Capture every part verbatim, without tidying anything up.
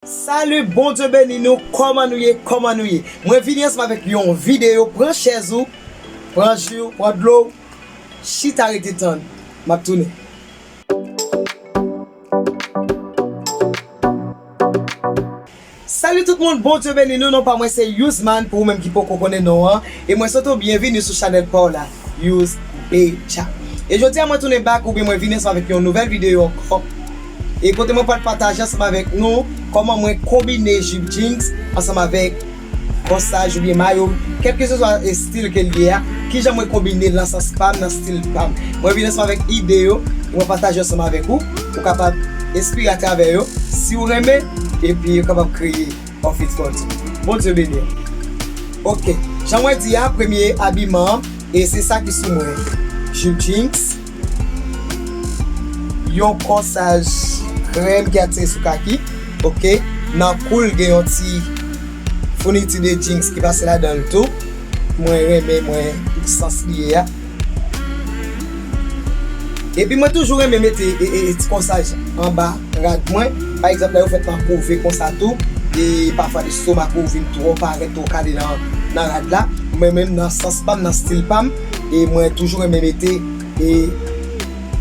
Salut, Bondye beni nou. Kòman nou ye? Kòman nou ye? Mwen vini ansanm avèk yon videyo. Pran chèz ou, pran ji w, pran dlo w, chita rete tann. M ap tounen. Salut tout moun, Bondye beni nou. Non pa mwen se Youzman, pou ou menm ki poko konnen non an. E mwen swete w byenvini sou chanèl pa w la, Youz Beja. E jodi a mwen tounen back oubyen mwen vini ansanm avèk yon nouvèl videyo ankò. E kote mwen pral pataje ansanm avèk nou kòman mwen konbine jip jeans ansanm avèk kòsaj oubyen mayo, kèlkeseswa estil ke l ye a, kijan mwen konbine l nan sans pa m, nan stil pa m. Mwen vin ansanm avèk ide yo, e mwen pataje ansanm avèk ou, ou kapab enspire atravè yo, si w renmen, epi yo kapab kreye outfit pa w tou. Bondye beni w. Ok, jan mwen di a, premye abiman an, e se sa ki sou mwen. Jip jeans, yon kòsaj krèm ki atire sou kaki, ok, nan kou l gen yon ti founiti de jeans ki pase ladan l tou. Mwen renmen, mwen, sans li ye a. Epi mwen toujou renmen mete, e, e, e, ti kòsaj anba rad mwen. Pa egzanp, lè yo fèt nan kouve konsa tou, e pafwa lestomak ou vin twò parèt, twò kale nan, nan rad la. Mwen menm nan sans pa m, nan stil pa m, e mwen toujou renmen mete, e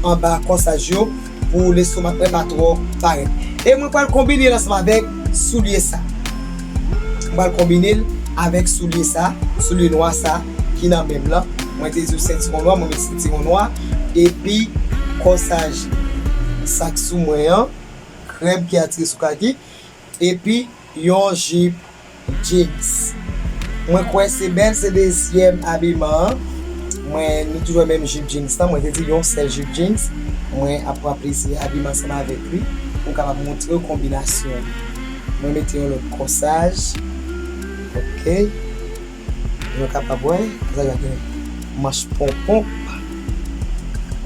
anba kòsaj yo pou lestomak mwen pa twò parèt. E mwen pral konbine l ansanm avèk soulye sa. Mwen pral konbine l avèk soulye sa, soulye nwa sa ki nan men m lan. Mwen te di w sentiwon nwa, mwen met sentiwon nwa. Epi kòsaj sa k sou mwen an, krèm ki atire sou kaki. Epi yon jip jeans. Mwen kwè se bèl, se dezyèm abiman an. Mwen, nou toujou wè menm jip jeans lan. Mwen te di yon sèl jip jeans. Mwen ap pran plezi abiman ansanm avèk li. Mwen kapab montre w konbinasyon li. Mwen mete yon lòt kòsaj. Ok. Nou kapab wè, sa gen manch ponpon.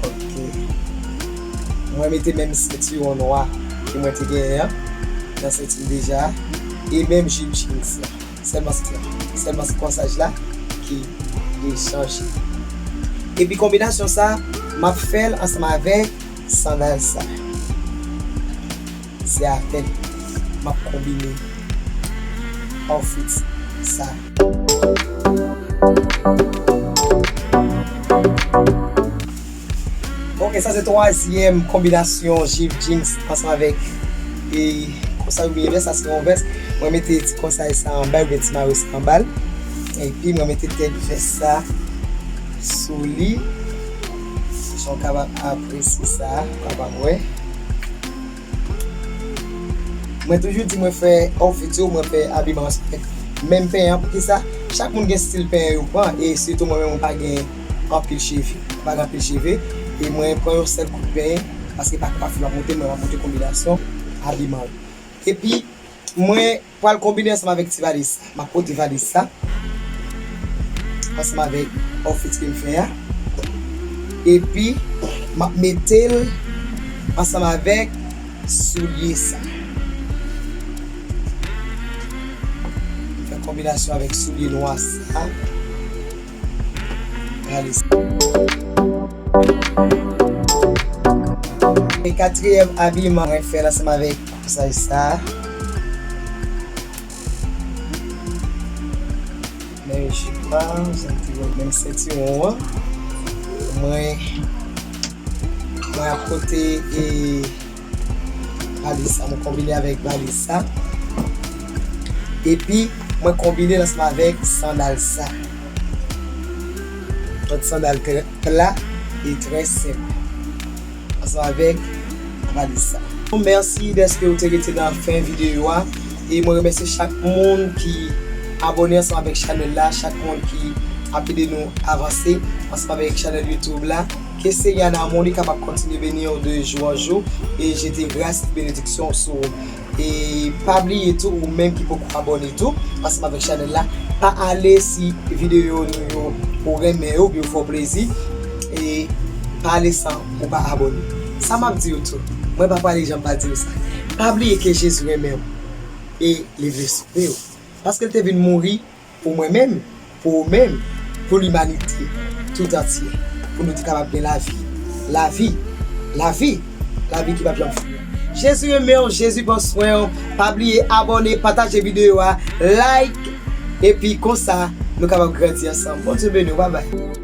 Ok. Mwen mete menm sentiwon nwa ke mwen te genyen an nan senti m deja. E menm jip jeans la. Sèlman se, sèlman se kòsaj la ki, ki chanje. Epi konbinasyon sa, m ap fè l ansanm avèk sandal sa. Se avè l m ap konbine outfit sa. Ok, sa se twazyèm konbinasyon jip jeans ansanm avèk, e, kòsaj oubyen vès, sa se yon vès. Mwen mete ti kòsaj sa anba l, oubyen ti mayo sa anba l. Epi mwen mete tèt vès sa sou li. Jan w kapab apresye sa, w kapab wè. Mwen toujou di mwen fè outfit yo, mwen fè abiman ansanm avèk menm pen an. Poukisa? Chak moun gen stil pen yo pran, e sitou mwen menm mwen pa gen anpil cheve. Mwen pa gen anpil cheve, e mwen pran yon sèl kout pen, paske pa kwafi m ap monte, mwen m ap monte konbinasyon abiman yo. Epi, mwen pral konbine ansanm avèk ti valiz sa. M ap pote valiz sa ansanm avèk outfit ke m fè a. Epi, m ap mete l ansanm avèk soulye sa. M fè konbinasyon avèk soulye nwa sa. Valiz. E katriyèm abiman mwen fè l ansanm avèk kòsaj sa. Menm jip la, jan m te wè, menm sentiwon an. Mwen, mwen ap pote, e, valiz sa, mwen konbine avèk valiz sa. Epi, mwen konbine l ansanm avèk sandal sa. Yon sandal trè pla e trè senp. Ansanm avèk valiz sa. Mèsi dèske ou te rete nan fen videyo a. E mwen remèsye chak moun ki abòne ansanm avèk chanèl la, chak moun ki ap ede nou avanse ansanm avèk chanèl YouTube la. Ke Senyè nan amou li kapab kontinye beni w de jou an jou e jete gras e benediksyon sou ou. E pa bliye tou, ou menm ki poko abòne tou, ansanm avèk chanèl la, pa ale si videyo nou yo ou renmen yo, oubyen yo fè w plezi, e pa ale san ou pa abòne. Sa m ap di w tou, mwen pa pale jan m pa di w sa. Pa bliye ke Jezi renmen w e li vle sove w. Paske l te vin mouri pou mwen menm, pou ou menm, pou limanite tout antye, pou nou te kapab gen lavi, lavi, lavi, lavi ki p ap janm fini. Jezi renmen w, Jezi pran swen w. Pa bliye abòne, pataje videyo a, like, epi konsa nou kapab grandi ansanm. Bondye beni w, babay.